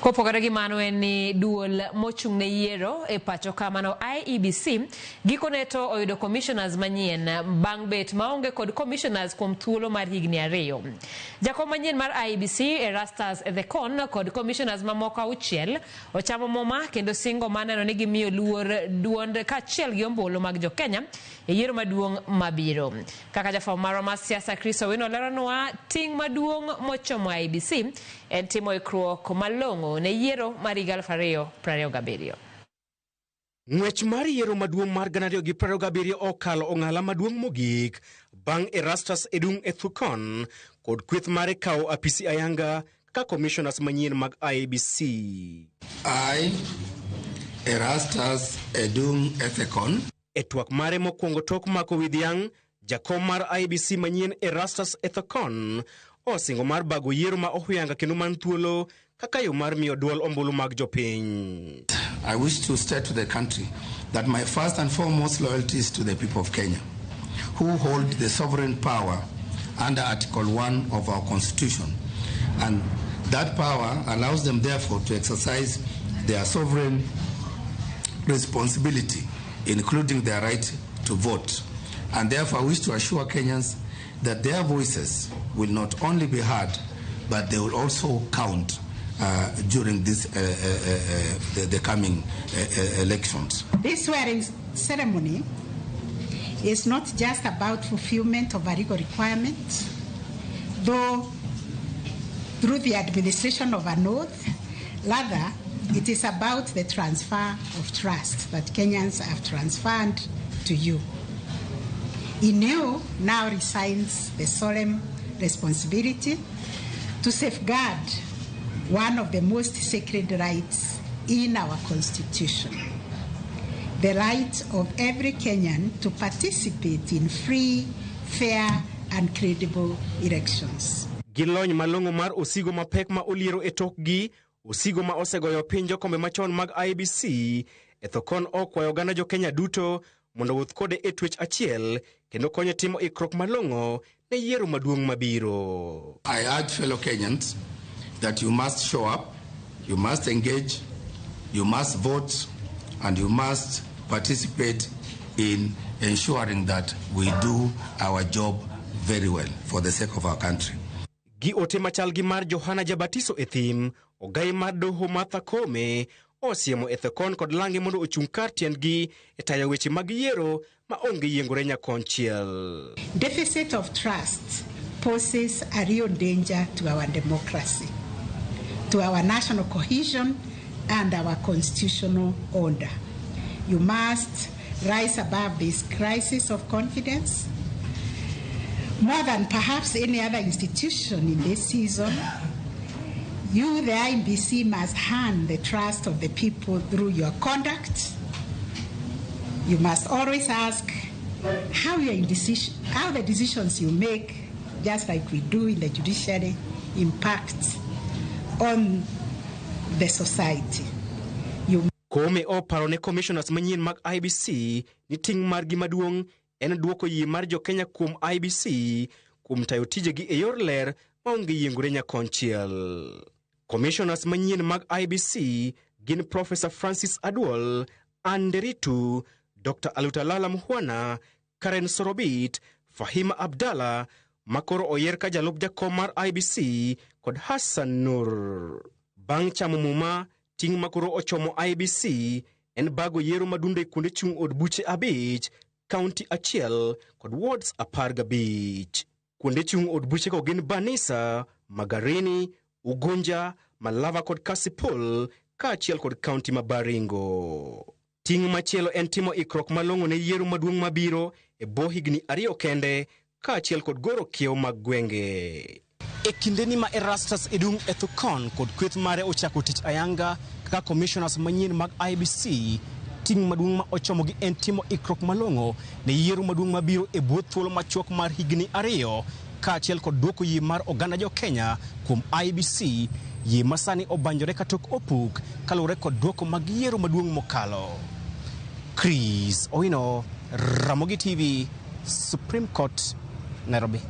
Kopogore gi mano en ni duol mochung' ne yiero e pacho ka mano IEBC gikone to oyudo commissioners manyien bang' bet maonge kod commissioners kuom thuolo mar higni 2. Jakom manyien mar IEBC Erastus Ethekon kod commissioners mamoko 6 ochamo muma kendo singo mar neno ni gimiyo luor duond kaachiel gi ombulu mag jokenya e yiero maduong' mabiro. Kaka jafwambo marwa mar siasa Chris Owino leronwa, ting' maduong' mochomo IEBC en timo ikruok malong'o ne yiero mar higa 2027. Ng'wech mar yiero maduong' mar 2027 okalo ong'ala maduong' mogik bang' Erastus Edung Ethekon kod kweth mare kawo apisi ayanga kaka commissioners manyien mag IEBC. I, Erastus Edung Ethekon. E twak mare mokwongo tok mako wi dhiang', jakom mar IEBC manyien Erastus Ethekon osingo mar bago yiero ma ohuyanga kendo man thuolo kaka yo mar miyo duol ombulu mag jopiny. I wish to state to the country that my first and foremost loyalty is to the people of Kenya, who hold the sovereign power under Article 1 of our Constitution. And that power allows them therefore to exercise their sovereign responsibility, including their right to vote. And therefore I wish to assure Kenyans that their voices will not only be heard, but they will also count during this, the coming elections. This swearing ceremony is not just about fulfillment of a legal requirement, though through the administration of an oath, rather it is about the transfer of trust that Kenyans have transferred to you. In you now resides the solemn responsibility to safeguard one of the most sacred rights in our Constitution, the right of every Kenyan to participate in free, fair, and credible elections. Gi lony malong'o mar osigo mapek ma oliero e tokgi, osigo ma osegoyo piny jokombe machon mag IEBC, Ethekon okwayo oganda jo-Kenya duto mondo wuoth kode e twech achiel kendo konye timo ikruok malong'o ne yiero maduong' mabiro. I urge fellow Kenyans that you must show up, you must engage, you must vote, and you must participate in ensuring that we do our job very well for the sake of our country. Gi ote machal gi mar Johana Jabatiso e thim, ogai mar doho Martha Koome osiemo Ethekon kod lange mondo ochung' kar tiendgi e tayo weche mag yiero ma onge yiengore nyakonchiel. Deficit of trust poses a real danger to our democracy, to our national cohesion and our constitutional order. You must rise above this crisis of confidence. More than perhaps any other institution in this season, you, the IEBC, must earn the trust of the people through your conduct. You must always ask how, your decision, how the decisions you make, just like we do in the judiciary, impact on the society. You Koome oparo ne commissioners manyien mag IEBC ni ting' margi maduong' en duoko yie mar jokenya kuom IEBC kuom tayo tijegi e yor ler maonge yiengore nyakonchiel. Commissioners manyien mag IEBC gin Professor Francis Aduol, Anne Nderitu, Dr. Alutalala Mukhwana, Karen Sorobit, Fahima Abdallah, makoro oyier ka jalup jakom mar IEBC kod Hassan Nur. Bang' chamo muma, ting' makoro ochomo IEBC en bago yiero madundo e kuonde chung' od buche 5, kaunti 1 kod wards 15. Kuonde chung' od buchego gin Banisa, Magarini, Ugunja, Malava kod Kasipul, kaachiel kod kaunti ma Baringo. Ting' machielo en timo ikruok malong'o ne yiero maduong' mabiro e bwo higni 2 kende, kaachiel kod goro kiewo mag gwenge. E kindeni ma Erastus Edung Ethekon kod kweth mare ochako tich ayanga kaka commissioners manyien mag IEBC, ting' maduong' ma ochomogi en timo ikruok malong'o ne yiero maduong' mabiro e bwo thuolo machuok mar higni 2, kaachiel kod duoko yie mar oganda jo-Kenya kuom IEBC, yie ma sani obanjore katok opuk kaluwore kod duoko mag yiero maduong' mokalo. Chris Owino, Ramogi TV, Supreme Court, Nairobi.